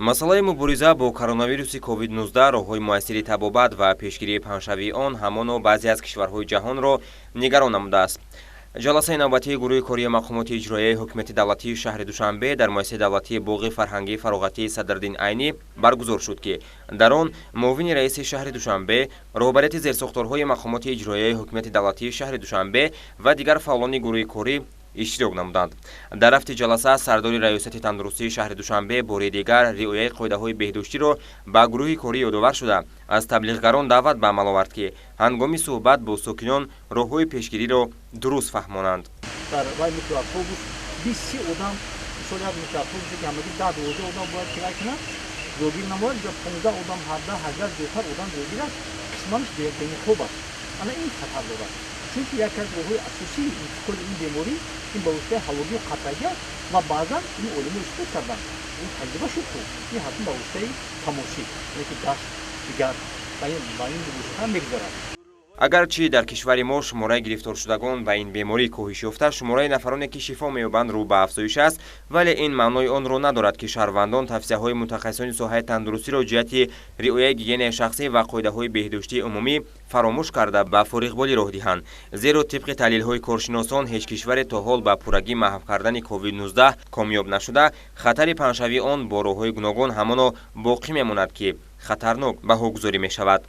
Масъалаи мубориза бо коронавируси COVID-19, роҳҳои муассири табобат ва пешгирии паҳншавии он ҳамоно баъзе аз кишварҳои ҷаҳонро нигарон намудааст. Ҷаласаи навбатии гурӯҳи кории мақомоти иҷроияи ҳукумати давлатии шаҳри Душанбе дар муассисаи давлатии боғи фарҳангии фароғатии Садриддин Айнӣ баргузор шуд, ки дар он муовини раиси шаҳри Душанбе, роҳбарияти зерсохторҳои мақомоти иҷроияи ҳукумати давлатии шаҳри Душанбе ва дигар фаъолони гурӯҳи корӣ иштирок намуданд. Дар рафти ҷаласа сардори Раёсати тандурустии шаҳри Душанбе бори дигар риояи қоидаҳои беҳдоштиро ба гурӯҳи корӣ ёдовар шуда, аз таблиғгарон даъват ба амал овард, ки ҳангоми суҳбат бо сокинон роҳҳои пешгириро дуруст фаҳмонанд. Дар вай микроавтобус 20-30 одам, мисол, як микроавтобусе, ки ҳамагӣ 10-12 одам бояд кирай кунад, ҷойгир намояд, ҷо 15 одам, 17, 18, зиёдтар одам ҷойгир аст, қисманаш бениқоб аст. Ана ин хатар дорад, чунки яке аз роҳҳои асосии интиқоли ин беморӣ ин ба воситаи ҳавогию қатрагӣ аст ва баъзан ин олимо исбот карданд, ин таҷриба шуд, ку ин ҳатман ба воситаи тамосӣ, яъне ки даст, дигар ба ин восита мегузарад. Агарчи дар кишвари мо шумораи гирифторшудагон ба ин беморӣ коҳиш ёфта, шумораи нафароне, ки шифо меёбанд, рӯ ба афзоиш аст, вале ин маънои онро надорад, ки шаҳрвандон тавсияҳои мутахассисони соҳаи тандурустиро ҷиҳати риояи гигиенаи шахсӣ ва қоидаҳои беҳдоштии умумӣ фаромӯш карда, ба фориғболӣ роҳ диҳанд. Зеро тибқи таҳлилҳои коршиносон, ҳеҷ кишваре то ҳол ба пуррагӣ маҳв кардани COVID-19 комёб нашуда, хатари паҳншавии он бо роҳҳои гуногун ҳамоно боқӣ мемонад, ки хатарнок баҳогузорӣ мешавад.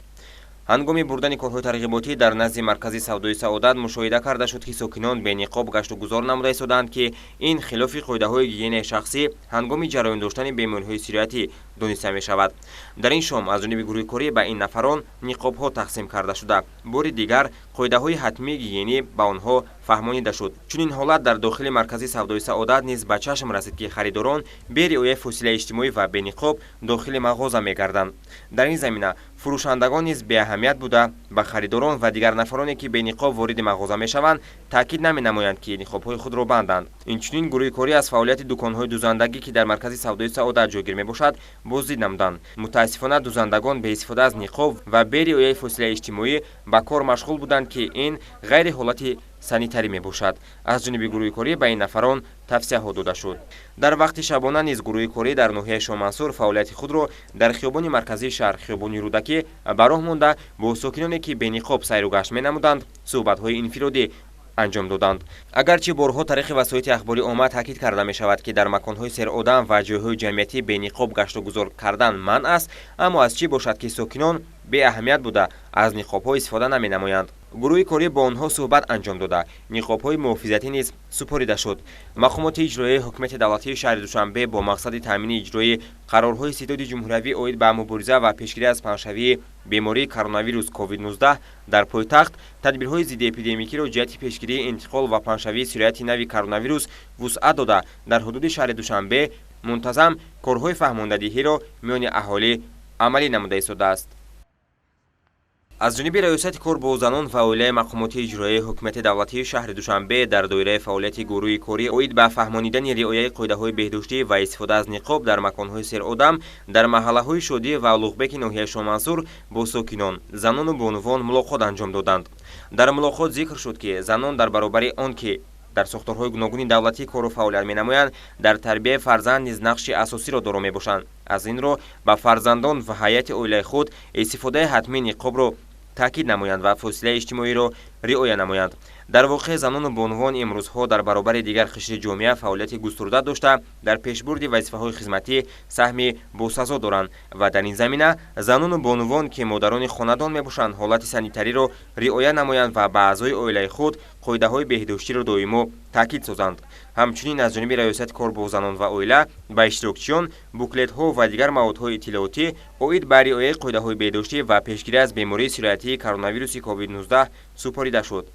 Ҳангоми бурдани корҳои тарғиботӣ дар назди маркази савдои «Саодат» мушоҳида карда шуд, ки сокинон бениқоб гаштугузор намуда истодаанд, ки ин хилофи қоидаҳои гигиенаи шахсӣ ҳангоми ҷараён доштани бемориҳои сироятӣ дониста мешавад. Дар ин шом аз ҷониби гурӯҳи корӣ ба ин нафарон ниқобҳо тақсим карда шуда, бори дигар қоидаҳои ҳатмии гигиенӣ ба онҳо фаҳмонида шуд. Чунин ҳолат дар дохили маркази савдои «Саодат» низ ба чашм расид, ки харидорон бе риояи фосилаи иҷтимоӣ ва бениқоб дохили мағоза мегарданд. Дар ин замина фурӯшандагон низ беаҳамият буда, ба харидорон ва дигар нафароне, ки бениқоб вориди мағоза мешаванд, таъкид наменамоянд, ки ниқобҳои худро банданд. Инчунин гурӯҳи корӣ аз фаъолияти дуконҳои дузандагӣ, ки дар маркази савдои «Саодат» ҷойгир мебошад, боздид намуданд. Мутаассифона, дузандагон беистифода аз ниқоб ва бе риояи фосилаи иҷтимоӣ ба кор машғул буданд, ки ин ғайри ҳолати санитарӣ мебошад. Аз ҷониби гурӯҳи корӣ ба ин нафарон тавсияҳо дода шуд. Дар вақти шабона низ гурӯҳи корӣ дар ноҳияи Шомансур фаъолияти худро дар хиёбони марказии шаҳр, хиёбони Рӯдакӣ, ба роҳ монда, бо сокиноне, ки бениқоб сайру гашт менамуданд, суҳбатҳои инфиродӣ анҷом доданд. Агарчи борҳо тариқи васоити ахбори омма таъкид карда мешавад, ки дар маконҳои серодам ва ҷойҳои ҷамъиятӣ бениқоб гаштугузор кардан манъ аст, аммо аз чӣ бошад, ки сокинон беаҳамият буда, аз ниқобҳо истифода наменамоянд. Гурӯҳи корӣ бо онҳо суҳбат анҷом дода, ниқобҳои муҳофизатӣ низ супорида шуд. Мақомоти иҷроияи ҳукумати давлатии шаҳри Душанбе бо мақсади таъмини иҷрои қарорҳои Ситоди ҷумҳуриявӣ оид ба мубориза ва пешгирӣ аз паҳншавии бемории коронавирус COVID-19 дар пойтахт тадбирҳои зиддиэпидемикиро ҷиҳати пешгирии интиқол ва паҳншавии сирояти нави коронавирус вусъат дода, дар ҳудуди шаҳри Душанбе мунтазам корҳои фаҳмондадиҳиро миёни аҳолӣ амалӣ намуда истодааст. Аз ҷониби Раёсати кор бо занон ва оилаи мақомоти иҷроияи ҳукумати давлатии шаҳри Душанбе дар доираи фаъолияти гурӯҳи корӣ оид ба фаҳмонидани риояи қоидаҳои беҳдоштӣ ва истифода аз ниқоб дар маконҳои серодам дар маҳаллаҳои Шодӣ ва Улуғбеки ноҳияи Шомансур бо сокинон, занону бонувон мулоқот анҷом доданд. Дар мулоқот зикр шуд, ки занон дар баробари он ки дар сохторҳои гуногуни давлатӣ кору фаъолият менамоянд, дар тарбияи фарзанд низ нақши асосиро доро мебошанд. Аз ин рӯ ба фарзандон ва ҳайати оилаи худ истифодаи ҳатмии ниқобро таъкид намоянд ва фосилаи иҷтимоиро риоя намоянд. Дар воқеъ, занону бонувон имрӯзҳо дар баробари дигар қишри ҷомеа фаъолияти густурда дошта, дар пешбурди вазифаҳои хизматӣ саҳми босазо доранд ва дар ин замина занону бонувон, ки модарони хонадон мебошанд, ҳолати санитариро риоя намоянд ва ба аъзои оилаи худ қоидаҳои беҳдоштиро доимо таъкид созанд. Ҳамчунин аз ҷониби Раёсати кор бо занон ва оила ба иштирокчиён буклетҳо ва дигар маводҳои иттилоотӣ оид ба риояи қоидаҳои беҳдоштӣ ва пешгирӣ аз бемории сироятии коронавируси COVID-19 супорида шуд.